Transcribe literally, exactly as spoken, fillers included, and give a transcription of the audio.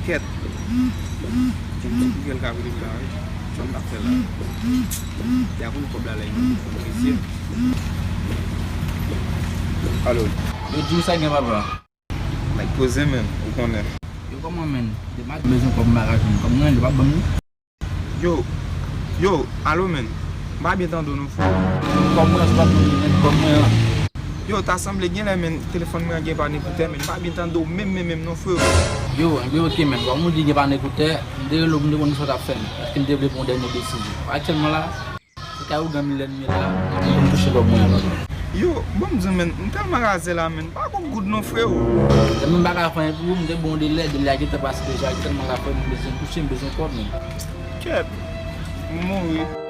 Kèt. Gen ti kougèl k ap rele m la, wi. Sa m t ap fè la? Te ap pran kòb la, la, yon mesye. Alo. Yo di w sa gen, papa? Nèg poze, menn, ou konnen. Yo, kòman, menn? Depi maten m bezwen kòb, m pa ka jwenn kòb, mwen, yo p ap ban m li. Yo, yo, alo, menn. M pa byen tande w non, frè. Kòb mwen an, se pa pou li, menn, kòb mwen an. Yo, ta sanble genlè, menn, telefòn mwen an gen pann ekoutè, menn. M pa byen tande w menm, menm, menm non, frè. Yo, enben, oke, menn. Kòm ou di gen pann ekoutè, m te rele w, m te konn sa w t ap fè, menn. Paske m te vle pran yon dènye desizyon. Aktyèlman la, se kay ougan m lè m ye la, m te konn touche kòb mwen an, papa. Yo, bon, m di w, menn, m tèlman raze la, menn. M pa gon goud non, frè. Lè m pa ka fè anyen pou ou, m te ba w delè, delè a gentan pase deja. Aktyèlman la, frè, m bezwen touche, m bezwen kòb, menn. Kèt, m mouri.